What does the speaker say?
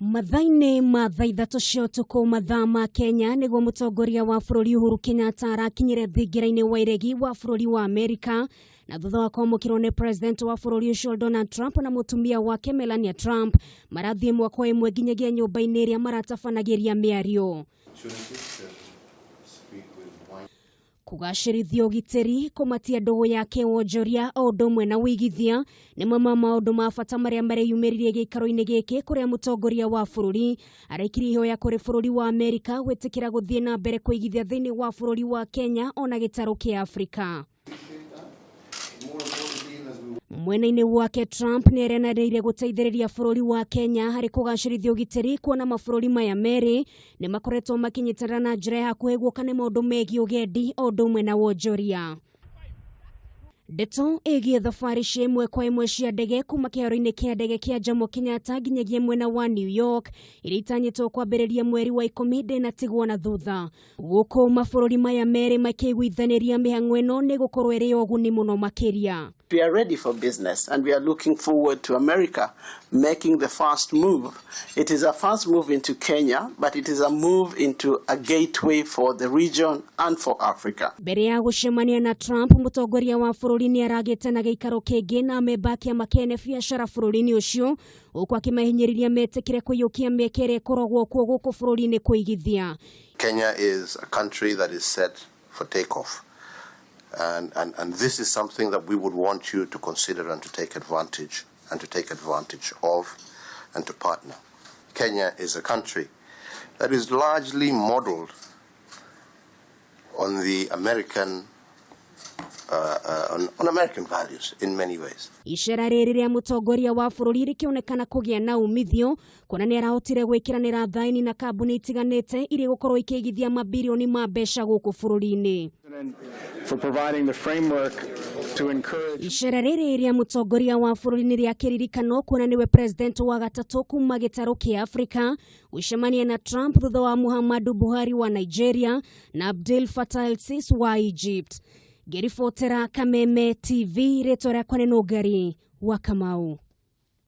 Mathaa-inĩ ma thaa 3 cia ũtukũ mathaa ma Kenya, nĩguo mũtongoria wa bũrũri Uhuru Kenyatta arakinyire thingira-inĩ wa iregi wa bũrũri wa Amerika, na thutha wa kwamũkĩrwo nĩ president wa bũrũri ũcio Donald Trump na mũtumia wake Melania Trump, marathiĩ ĩmwe kwa ĩmwe nginyagia nyũmba-inĩ ĩrĩa maratabanagĩria mĩario. Kũgacĩrithia ũgitĩri, kũmatia ndũgũ ya kĩwonjoria o ũndũ ũmwe na wĩigithia nĩ mamwe ma maũndũ ma bata marĩa mareyumĩririe gĩikaro-inĩ gĩkĩ, kũrĩa mũtongoria wa bũrũri arekirie ihoya kũrĩ bũrũri wa Amerika gwĩtĩkĩra gũthiĩ na mbere kũigithia thĩinĩ wa bũrũri wa Kenya ona gĩtarũ kĩa Afrika. Mwena-inĩ wake, Trump nĩ eranĩire gũteithĩrĩria bũrũri wa Kenya harĩ kũgacĩrithia ũgitĩri, kuona mabũrũri maya merĩ nĩ makoretwo makĩnyitanĩra na njĩra ya hakuhĩ guoka nĩ maũndũ megiĩ ũgendi o ũndũ ũmwe na wonjoria. Ndeto ĩgiĩ thabarĩ cia ĩmwe kwa ĩmwe cia ndege kuma kĩharo-inĩ kĩa ndege kĩa Jomo Kenyatta nginyagia mwena wa New York, iria itanyĩtwo kwambĩrĩria mweri wa 10, ndĩnatigwo na thutha. Gũkũ mabũrũri maya merĩ makĩiguithanĩria mĩhang'o ĩno nĩ gũkorwo ĩrĩ ya ũguni mũno makĩria. We are ready for business and we are looking forward to America making the first move. It is a first move into Kenya, but it is a move into a gateway for the region and for Africa. Mbere ya gũcemania na Trump, mũtongoria wa bũrũri nĩ aragĩte na gĩikaro kĩngĩ na amemba a kĩama kĩene biacara bũrũri-inĩ ũcio, gũkũ akĩmahinyĩrĩria metĩkĩre kũiyũkia mĩeke ĩrĩa ĩkoragwo kuo gũkũ bũrũri-inĩ kũigithia. Kenya is a country that is set for takeoff. And this is something that we would want you to consider and to take advantage and to take advantage of and to partner. Kenya is a country that is largely modeled on the American on American values in many ways. Icera rĩrĩ rĩa mũtongoria wa bũrũri rĩkĩonekana kũgĩa na umithio, kuona nĩ arahotire gwĩkĩranĩra thaĩni na kambuni itiganĩte iria gũkorwo ikĩigithia mabirioni ma mbeca gũkũ bũrũri-inĩ. For providing the framework to encourage Icera rĩrĩ rĩa mũtongoria wa bũrũri nĩ rĩa kĩririkano, kuona nĩwe president wa gatatũ kuma gĩtarũ kĩa Afrika gũcemania na Trump thutha wa Muhammadu Buhari wa Nigeria na Abdel Fattah el-Sisi wa Egypt. Ngĩribotera Kameme TV, rĩtwa rĩakwa nĩ Nũngari wa Kamau.